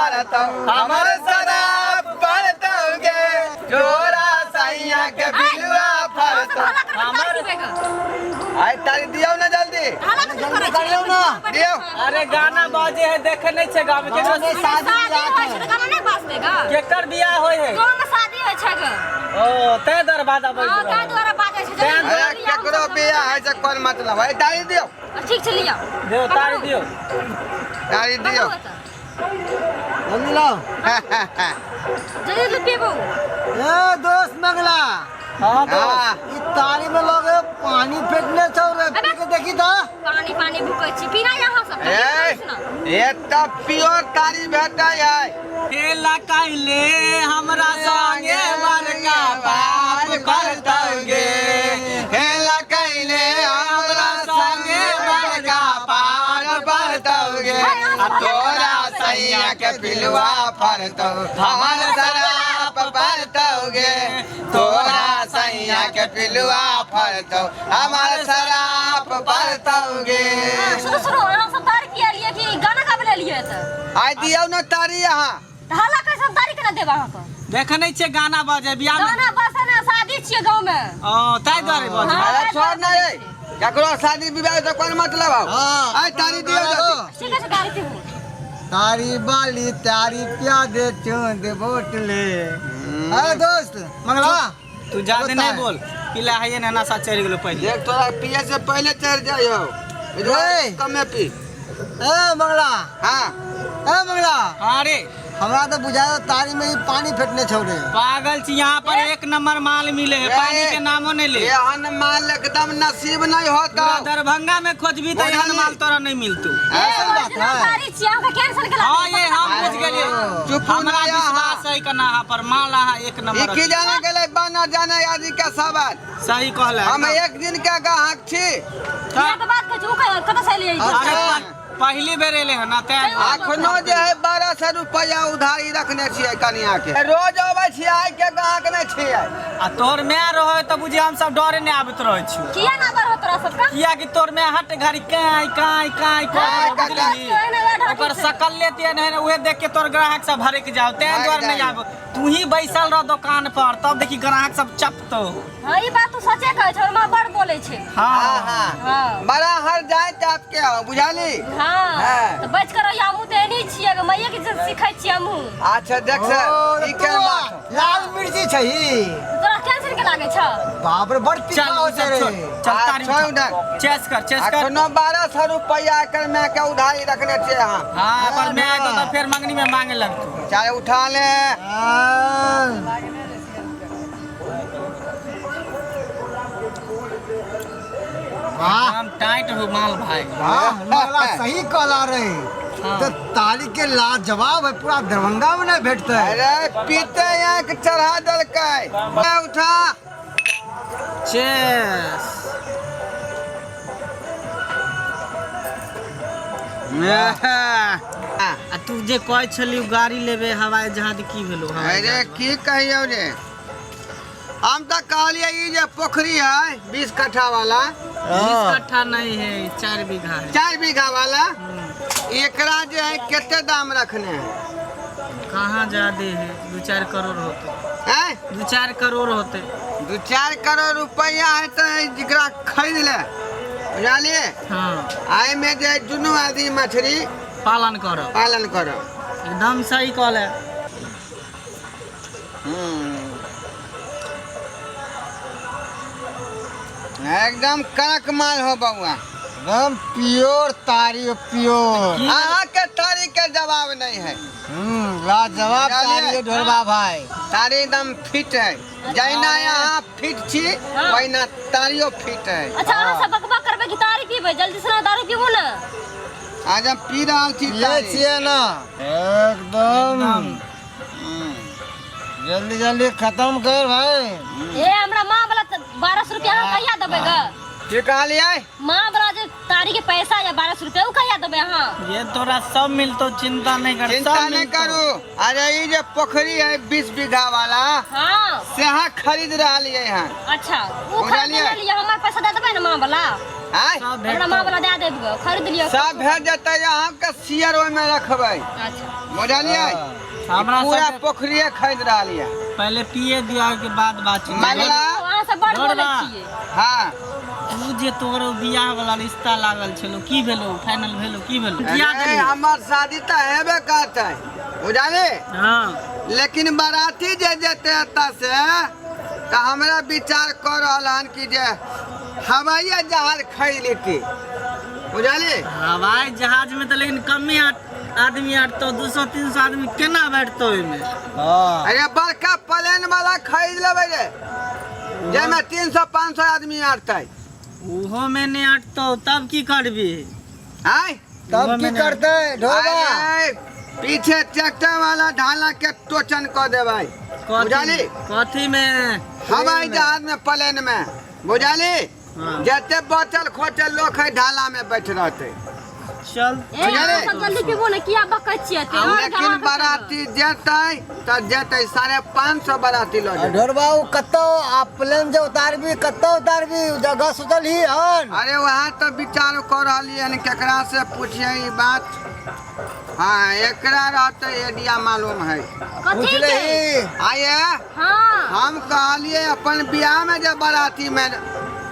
पड़तौ, हमर शराब पड़तौ गे, तोरा सैया के पिलुआ फड़तौ। हमर आइ तारी दियौ ना जल्दी। जल्दी करियौ ना। दियौ। अरे गाना बाजे है, देखे नहीं छे गाँव में गाँव में केकरो शादी शादी बियाह होइ छै छै। तऽ गाना नहि बाजतै गा? केकर बियाह होय है? गाँव में शादी होइ छै गा। ओ तै दरवाजा बज हाँ, ताहि रहल। दुआरे बाजै छै। तें अरे केकरो बियाह है से कोन मतलब है? तारी दियौ। ठीक छै, लिअ। दियो, तारी दियो। तारी दियौ। जल्दी लाओ। जल्दी जल्दी पीबू। ए दोस्त मंगला। हाँ दोस्त। हाँ। ई तारी में लगे पानी फेंकने छौ रे, पी के देखी त। पानी पानी भुकै छी पीना यहाँ सब। ए ए तऽ प्योर तारी भेटै है। खेला कैले हमरा संगे बड़का पाप करतौगे। हेला कैले हमरा संगे बड़का पार पड़तौगे, आ तोरा सैया के पिलुआ फड़तौ, हमर शराब पड़तौगे, तोरा सैया के पिलुआ फड़तौ, हमर शराब पड़तौगे। सुनो सुनो, अहाँ सब तारी किया लिए कि गाना गाबै लए लिए तऽ? आइ दियौ ने तारी अहाँ। तऽ हल्ला कैसे हम तारी केना देब अहाँके? देखे नहीं छे गाना बजे बियाह में। गाना बजे ना, शादी छियै गाँव में। ओ ताहि दुआरे बजे। हाँ। अरे छोड़ ना रे, ककरो शादी विवाह से कोन मतलब हौ? हाँ। आइ तारी दियौ जल्दी। ठीक छै, तारी पीबू। तारी बाली तारी प्या दे चूंद बोटले। अरे दोस्त मंगला, तू ज्यादा नहीं बोल, पिला है ना, नशा चढ़ गेलो पहले। देख तोरा पिए से पहले चढ़ जाइ हो। ए। कमे पी। ए मंगला। हाँ। ए मंगला। हाँ रे। हमरा तो बुझाया तारी में ही पानी फेंकने छौ रे। पागल छी, यहाँ पर एक नंबर माल मिले है, पानी के नामो नहीं ले। एहन माल एकदम नसीब नहीं होता। पूरा दरभंगा में खोजबी तो एहन माल तोरा नहीं मिलतू। ऐसन बात ओरिजिनल है। तारी छियै, अहाँके कैंसिल केला। हाँ ये हम बुझ गेलिए। चुप हमरा ना यहाँ। विश्वास है कना यहाँ पर माल अहाँ एक ई नंबर। की जाने गेलै बाना जाने आदि के सवाल। सही कहला। हम एक दिन के गाहक छी। इएह तऽ बात कहै छी, ओ कतऽ से एलियै? अरे पहली बेर एले है ना तैं। अखनो जे है 1200 रुपया उधारी रखने छियै कनिया के। रोज अबै छियै, आइ के गाहक नहि छियै। आ तोहर माय रहे तऽ बुझी हम सब डरे नहि आबैत रहै छियौ। किया ना डर हो तोरा सबके? किया कि तोहर माय हट घड़ी काई काई काई काई, काई, काई, बुझलिही? ओकर शकल लेते नहीं, उहे देख के तोहर ग्राहक सब भरक जाओ, तैं दुआरे नहि आब। तू ही बैसल रह दुकान पर, तब देखी ग्राहक सब चपतो। हाँ, ई बात तू सचे कहै छौ, माँ बड़ बोलै छै। हाँ हाँ हाँ। बड़ा हर जाए आपके हो, बुझाली? हाँ। हाँ। तऽ बच कर रहियो, हमहूँ तऽ एनी छियै, मैये के जे सिखै छियै हमहूँ। अच्छा देख से, ओ, ई के तू बात हो? लाल मिर्ची छै ई। तोरा कैंसर के लागै छौ? बाप रे, बड़ तीखा चल हो छै रे। चल चल आ, तारी छोड़ उठा। उधर। चेस कर, चेस कर। अखनो 1200 रुपया एकर माय के उधारी रखने छियै अहाँ। हाँ, पर मैं आए तो फिर मंगनी में मांगे लगतू। चाहे उठा ले। हाँ। वाह। हम टाइट हो माल भाई। वाह मंगला सही कहला रे। हाँ। तो ताली के लाजवाब है, पूरा दरभंगा में नहीं भेटते। अरे पीते आंख चढ़ा देलकै। उठा। चेस। आ तू जे कहै छली गाड़ी लेबे हवाई जहाज, की भेलो हवाई अरे जहाज? की कहियौ रे, हम तऽ कहलियै ई जे पोखरी है 20 कट्ठा वाला। 20 कट्ठा नहीं है, 4 बीघा है। 4 बीघा वाला, एकरा जे है कते दाम रखने है? कहाँ ज्यादा है, 2-4 करोड़ होते। हैं? 2-4 करोड़ होते। 2-4 करोड़ रुपया है तो जकरा खरीद ले, बुझलिए? हाँ। आइ में जे दुनू आदमी मछली पालन करो। पालन करो। एकदम सही कहले। एकदम कड़क माल हो बउआ। एकदम प्योर तारी हो, प्योर। अहाँ के तारी के जवाब नहीं है। लाजवाब बुझलिए? तारी हो ढोरबा भाई। तारी एकदम फिट है, जहिना यहाँ फिट छी हाँ। वहिना तारियो फिट है। अच्छा, अहाँ सब बकबक करबै कि तारी पीबै? जल्दी से ना दारू पीबू ना। आज हम पी रहल छी ये तारी। छियै ना एकदम। जल्दी जल्दी खत्म कर भाई। ए हमरा माँ वाला 1200 रुपया अहाँ कहिया देबै ग? की कहलियै? माँ वाला जे तारी के पैसा या 1200 रुपया उ कहिया देबै अहाँ? ये तोरा सब मिलतो, चिंता नहीं कर। चिंता सब नहीं मिलतो। करू। अरे ई जे पोखरी है 20 बीघा वाला, हाँ। सेहा खरीद रहलियै हन। अच्छा, उ खरीद बुझलियै? लेलियै, हमर पैसा दे देबै ने माँ वाला? आँय? सब हमरा माँ भेटतौ। वाला दए देब गऽ, खरीद लिअ। सब भेट जेतै, अहाँके शेयर ओहिमे रखबै। अच्छा। बुझलियै? हमरा पूरा सबके पोखरिये खरीद रहल यऽ। पहिले पिए दिअ के बाद बातचीत। मंगला। अहाँ सब बड़ बोलै दौड़बा। छियै। हाँ। तू जे तोहर बियाह वाला रिश्ता लागल छलो, की भेलो? फाइनल भेलो? की भेलो? किया अरे देली? हमर शादी तऽ हेबे करतै, बुझली? हाँ। लेकिन बाराती जे जेतै एतऽ से, तऽ हमरा विचार कऽ रहल हन कि जे हवाइए जहाज खरीद लेती, बुझली? हवाई जहाज में तऽ लेकिन कमे आदमी अटतो, 200-300 आदमी केना बैठतो ओहिमे? हाँ। अरे बड़का प्लेन वाला खरीद लेबै रे, जाहिमे 300-500 आदमी अटतै। ओहो में नहीं अटतो, तब की करबी? आय? तब की करतै ढोबा? अरे, पीछे ट्रैक्टर वाला ढाला के टोचन कऽ देबै, बुझली? कथी में? हवाई जहाज में, प्लेन में, बुझली? हाँ। जते बचल खोचल लोग है ढाला में बैठ रहते। चल। ए, अहाँ सब जल्दी पीबू ने, किया बकै छियै एते? और लेकिन ग्राहक बाराती जेतै तऽ जेतै, 550 बाराती लऽ जेतै। ढोरबा, उ कतौ आ प्लेन जे उतारबी, कतौ उतारबी? उ जगह सोचल ही हन? अरे वहाँ तऽ विचार कऽ रहलियै हन, केकरा से पुछियै ई बात। हाँ, एकरा रहतै एडिया मालूम है। कथी पूछ के? लही। आइए। हाँ। हम कहलियै अपन बियाह में जे बाराती में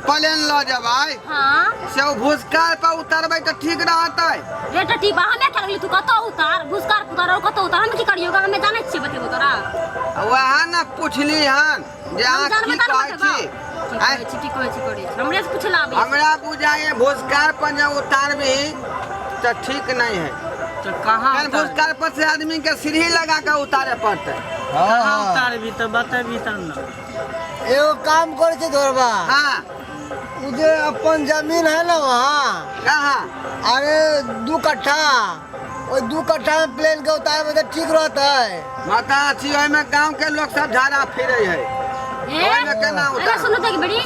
प्लेन लऽ जेबै, हाँ, से ओ भूसकाल पर उतरबै तऽ ठीक रहतै। रे टटीबा, हमे क्या लगली? तू कतौ उतार, भूसकार उतार और कतौ उतार, हम की करियो? हमे जानै छियै, बतेबो तोरा? वएह ने पुछली हन जे हम अहाँ जानबे की तब कहै बतेबो। छी। की आँय? कहै छी, की कहै छी, करै छी, हमरे से पूछला आबै। हमरा बुझाइए भूसकाल पर जे उतारबी तऽ ठीक नहीं है। तो कहाँ कारण उतारबी? भूसकाल पर से आदमी के सीढ़ी लगा के उतारे पड़तै। हाँ। कहाँ हाँ। उतारबी तो बतेबी तब ने। एगो काम करै छै ढोरबा। हाँ। उ जे अपन जमीन है ना वहाँ। कहाँ? अरे 2 कट्ठा, ओहि 2 कट्ठा में प्लेन के उतारबै तऽ ठीक रहतै। माता छी, ओहिमे गांव के लोग सब झाड़ा फिरे है। ए, ओहिमे केना अरे उतार? सुनो तो बड़ी,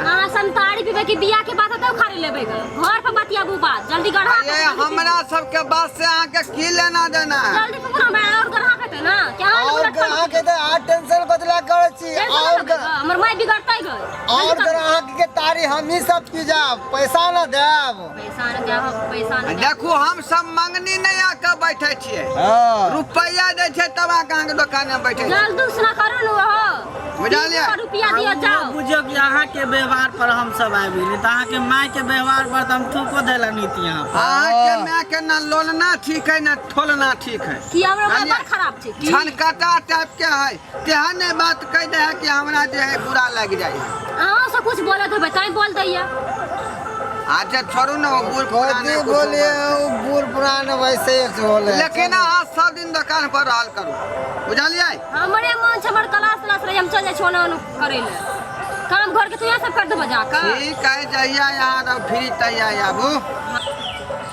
अहाँ संतारी पीबै कि बियाह के बात होतै उखाड़ी लेबै ग? घर पर बतियाबू बात, जल्दी गढ़ा अरे हमरा सबके बात से अहाँके की लेना देना है? जल्दी पीबू ना, हमरा और गढ़ा खेतै ना कि अहाँ और लोग ग्राहक के तऽ आर टेंशन कथी करै छी? टेंशन और ना लेबै ग, हमर माय बिगड़तै ग। और ग्राहक के तारी हमही सब पी जाब, पैसा न देब। पैसा न देब, पैसा न देब। देखू, हम सब मंगनी नहीं आके बैठे छियै। हाँ। रुपैया दै छै तब आके अहाँके दोकान में बैठे छियै। जल्दी सुना करू ने हो। बुझलियै? रुपया दिअ, जाओ। बुझियौ कि अहाँके व्यवहार पर हम सब आबि गेली, तऽ अहाँके माय के व्यवहार पर तऽ हम थूको देला नहीं यहाँ पर। अहाँके माय के ना लोलना ठीक है ना ठोलना ठीक है। कि हमरा माय बुझलियै? बड़ खराब छै की? छनकटा टाइप के है, तेहन नहि बात कहि दे है कि हमरा जे है बुरा लागि जाइ है। अहाँ से कुछ बोलत होबै तैं बोल दैया। अच्छा छोड़ू ने, ओ बूढ़ पुरान कथी बोलिए, उ बूढ़ पुरान वैसे ही होले। लेकिन अहाँ सब दिन दोकान पर रहल करू, बुझलियै? हमरे मन छै, हमर क्लास तलास रहे, हम चल जाइ छी ओना ओना करै लए काम, घर के तू सब कर देबो जाकऽ। ठीक है, जहिया यहाँ रहो फ्री तहिया आबू।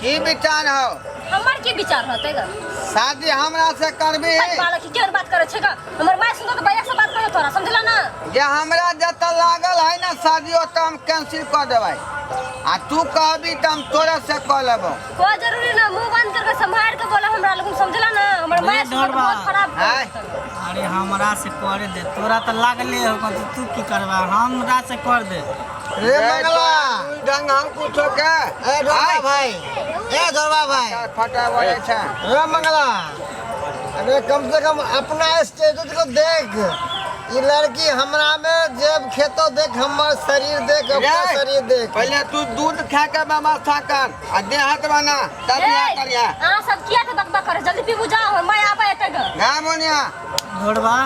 की विचार हो? हमर की विचार रहतै ग? शादी हमरा से करबी? भाई बालक, की केहन बात करै छै ग? हमर माय सुनतो तऽ भैया से बात करो तोरा, समझला ना? जे हमरा जतऽ लागल है ना शादी, ओतऽ हम कैंसिल कऽ देबै आ तू कहबी तऽ हम तोरे से कऽ लेबो। कोई जरूरी ना, मुंह बंद करके संभाल के बोला हमरा लोग, समझला ना? हमर माय सुनतो तऽ बहुत खराब आँय? करत। अरे हमरा से करे दे, तोरा तऽ लागले हो, तऽ तू की करबा? हमरा से कर दे। रे मंगला। ढंग हम कुछो के ए ढोरबा भाई, ए ढोरबा भाई। फटा बोले छै। रे मंगला, अरे कम से कम अपना स्टेटस को देख, ई लड़की हमरा में जेब खेतो देख, हमर शरीर देख, अपना रे, शरीर देख। पहले तू दूध खा के व्यवस्था कर आ देह हाथ बना तब बियाह ए, करिया। अहाँ सब किया के बकबक करे? जल्दी पीबू, जाओ, हमर माय आबै एते ग। गा मोनिया। ढोरबा।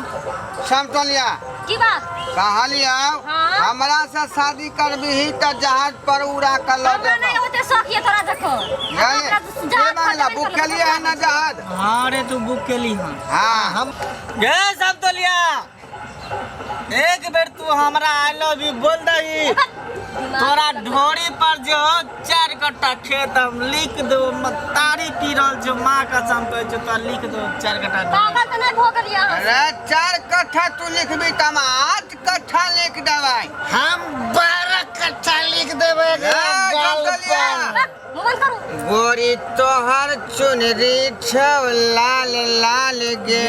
समतोलिया। की बात? कहलियौ, हाँ? हमरा से शादी करबही तऽ जहाज पर उड़ा के लऽ हमरा नहीं जेबौ। ओते शौक ये तोरा जखन। जाने, ये मांगला बुक केलियै है ना जहाज? हाँ रे, तू बुक केली हन? हाँ। हम गे समतोलिया, एक बेर तू हमरा I love you बोल दही, तोरा ढोरी पर जो 4 कट्ठा खेत हम लिख दो। तारी पी रहल छौ, माँ कसम कहै छौ, तोरा लिख दो 4 कट्ठा ढोरी। पागल तऽ नहि भऽ गेलियै अहाँ? अरे 4 कट्ठा तू लिखबी तऽ हम 8 कट्ठा लिख देबै। हम 12 कट्ठा लिख देबै ए, गाल समतोलिया। पर। मुँह बंद करू। गोरी तोहर चुनरी छौ लाल लाल गे,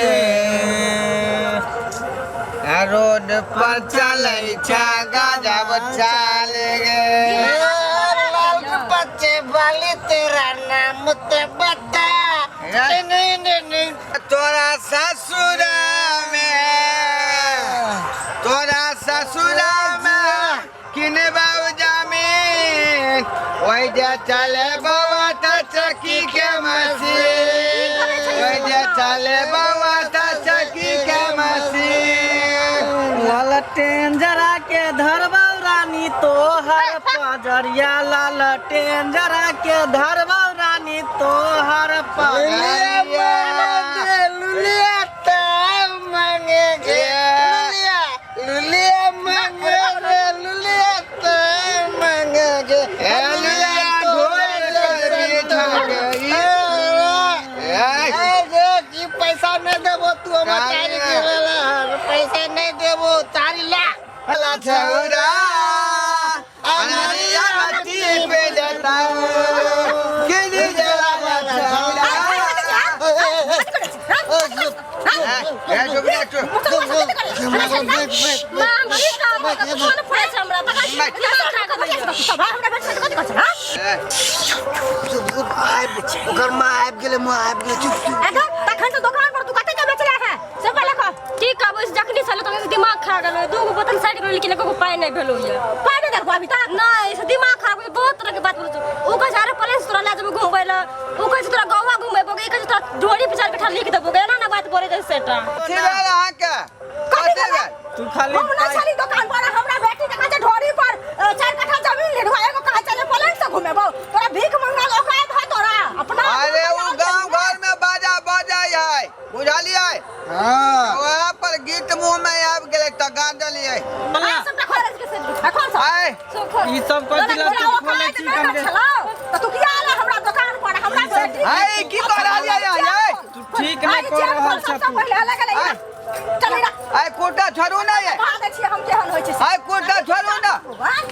आ रोड पर चलै छ गजब चाल गे। ए, लाल वाली तेरा नाम तो बता। नहीं नहीं नहीं। तोरा ससुरा में, तोरा ससुरा में किनबाउ जमीन, ओहि जे चले बाबा त चक्की के मशीन, ओहि जे चले बाबा त चक्की के मशीन। ललटेन जरा के धरबौ रानी तोहर पजरिया, ललटेन जरा के धरबौ रानी तोहर पजरिया। लुलिया तो मांगेंगे, लुलिया लुलिया मांगेंगे, लुलिया तो मांगेंगे। ए लुलिया ढोल कर बिछा गई। ए, देख, ई पैसा नहीं देबो तू हमर तारी के वाला, पैसा नहीं देबो तारी ला। ला छौरा अनरिया मट्टी पे जताऊ किनी जला छौरा। ए चुप रे, चुप। ए, ओकर माँ आबि गेलै, माँ आबि गेलै, चुप चुप। तखन से दोकान पर तू कते के बेचले है से पहिले कह। की कहबो, जखनी से तो दिमाग खा गेलो। दूगो बोतल साइड गेलो, लेकिन एको पाइ नहि भेलो। ये पाइ नहि देलको अभी तक? नहि, से दिमाग खराब हो, बहुत तरह के बात बोलै छै। ओ कहै छै अरे प्लेन से तोरा लए जेबो घुमबै लए, ओ कहै छै तोरा गौवा घुमेबो, ई कहै छै तोरा ढोरी पे चारि कट्ठा लिख देबो। एना ना बात बोलै छै सेटा। कथी भेल अहाँके? कथी भेल? तू खाली हम नहि छली दोकान पर, हमरा बेटी के कहै छै ढोरी पर 4 कट्ठा जमीन लेलको, एगो कहै छै जे प्लेन से घुमेबो। तोरा भीख मंगल औकात है तोरा अपना? अरे ओ गांव घर में बाजा बजै है, बुझलियै? हाँ। वहाँ पर गीत मुंह में आबि गेलै तऽ गा देलियै। आ सबटा खोल के से खोल सब। आय। सब खोल। ई सब कथी ला तोरा तू खोलै औकात छी? नहि कमरे छलौ तऽ तू किया आला हमरा दोकान पर? हमरा बेटी आय, की कऽ रहलियै ये? तू ठीक नहि कऽ रहल छ तू। पहिले अलग अलग आय। चल इरा। आय, कुर्ता छोड़ू ना ये। बता दै छियै हम केहन होइ छै से। आय, कुर्ता छोड़ू ना।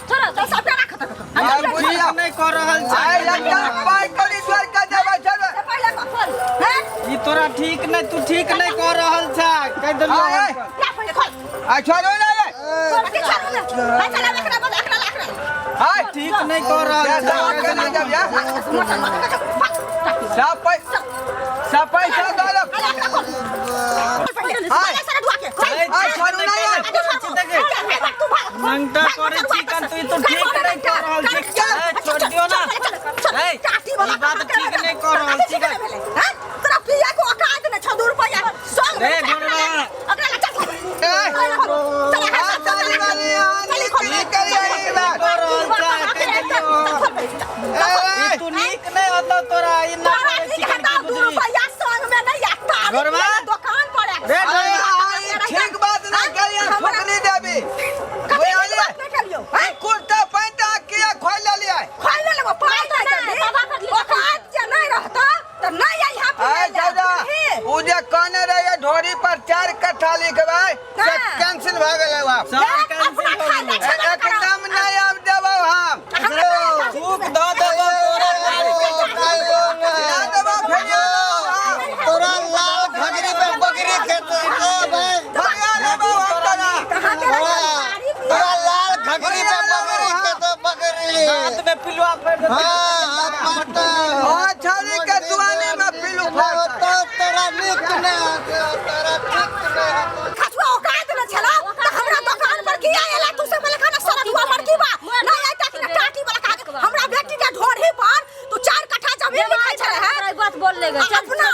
छोड़ो तो सबटा राख तक। आय, ठीक बुझिया। नहि कऽ रहल छ। आय, एकदम पाइ कौड़ी छोड़ के देबै, छोड़बै। पहिले कह खोल हैं। ई तोरा ठीक नहि, तू ठीक नहि कऽ रहल छ, कहि देलियौ। आय, आय। हम पर। ला पहिले खोल। आय, छोड़ू ना ये। अथी छोड़ू ने हां, चल एकरा बद, एकरा ला, एकरा ला। आय। ठीक नहि कऽ रहल जा, छ। जा, के ना जाब, जा। सब पैसा, सब पैसा दऽ दो। आय। आय, छोड़ू ना ये। नंगटा करै छी कन तू, ई तो ठीक नहि कऽ रहल छी। ए, छोड़ दियौ ना। ए, ई बात ठीक नहि कऽ रहल छी। तोरा पिया को औकात नहि छौ, 2 रुपैया संग। रे, ढोरबा। ओकरा ला, चल। ए, आ, ताली वाली, आ, नीक नीक करियै ई बात। कऽ रहल छ, कहि देलियौ। ए, ई तू नीक नहि होतौ तोरा, ई ना तोरा करै छी नीक कन हेतौ की 2 बुझली? रुपैया संग में नहि आ तारी घरवा? पियै लए दोकान पर आयल। रे, अरे, आ, ई ठीक बात नहि करियै, फुकनी देबी। कथी बुझलियै? बात नहि केलियौ, हैं? कुर्ता पैंट अहाँ किया खोलि लेलियै? खोलि लेलहुँ, पाइ नहि देबही। औकात जे नहि रहतौ तऽ नहि अइहा आय पियै लए, दादा, बुझलिही? ओ जे कहने रहियै ढोरी पर 4 कट्ठा लिखबै से हाँ। कैंसिल भऽ गेलै आब। सब अपना कैंसिल भऽ खाइ गेलै। लै छेबे करौ। एकदम नहि आब देबौ हम। थूक दऽ देबौ तोरा। ना देबौ, फेरियो देबौ हम। तोरा लाल घघरी पे बकरी खेतौ भाई। फेरियो देबौ हम तोरा। कहाँ के तोरा तारी पियै? तोरा लाल घघरी पे बकरी खेतौ, बकरी। दाँत में पिलुआ फड़ि देतौ। हाँ, पता। ओ छौरी के दुआनी में पिल्लू फड़तै। तो तोरा नीक नहि होतौ, तोरा ठीक नहि होतौ। खसुआ औकात नहि छलौ तऽ हमरा दोकान पर किया एला तू सब? पहिले खाना सड़क हुआ मरकी बा नहीं आइ तक ने टाटी वाला खा के हमरा बेटी के ढोढ़ी पर तू 4 कट्ठा जमीन लिखै छले है। बात बोल लेगा, चल। अपना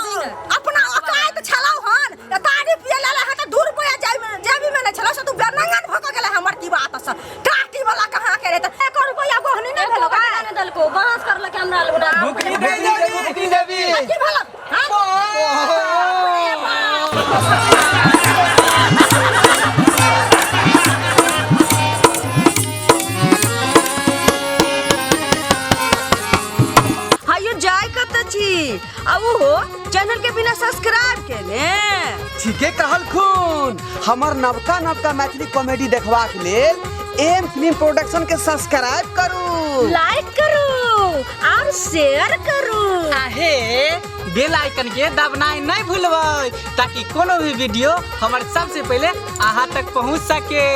अपना औकात छलौ हन या तारी पिए ला है तऽ 2 रुपया जेबी में नहि छलौ से तू बेनंगन भऽ के गेलै हमर की बात से टाटी वाला कहाँ के रे? तऽ 1 रुपया गोहनी नहि भेलौ। नहि देलको, बांस करलक हमरा लग। भुकनी देबी, भुकनी देबी। की भेलौ? हाँ? हायो, जाय कत छी आ ओहो चैनल के बिना सब्सक्राइब केने? ठीके कहलखुन। हमर नवका नवका मैथिली कॉमेडी देखबाक लेल एम फिल्म प्रोडक्शन के सब्सक्राइब करू, लाइक करू और शेयर करू। आहे बेल आइकन के दबनाइ नहि भूलबै, ताकि कोनो भी वीडियो हमर सबसे पहिले अहाँ तक पहुँच सके।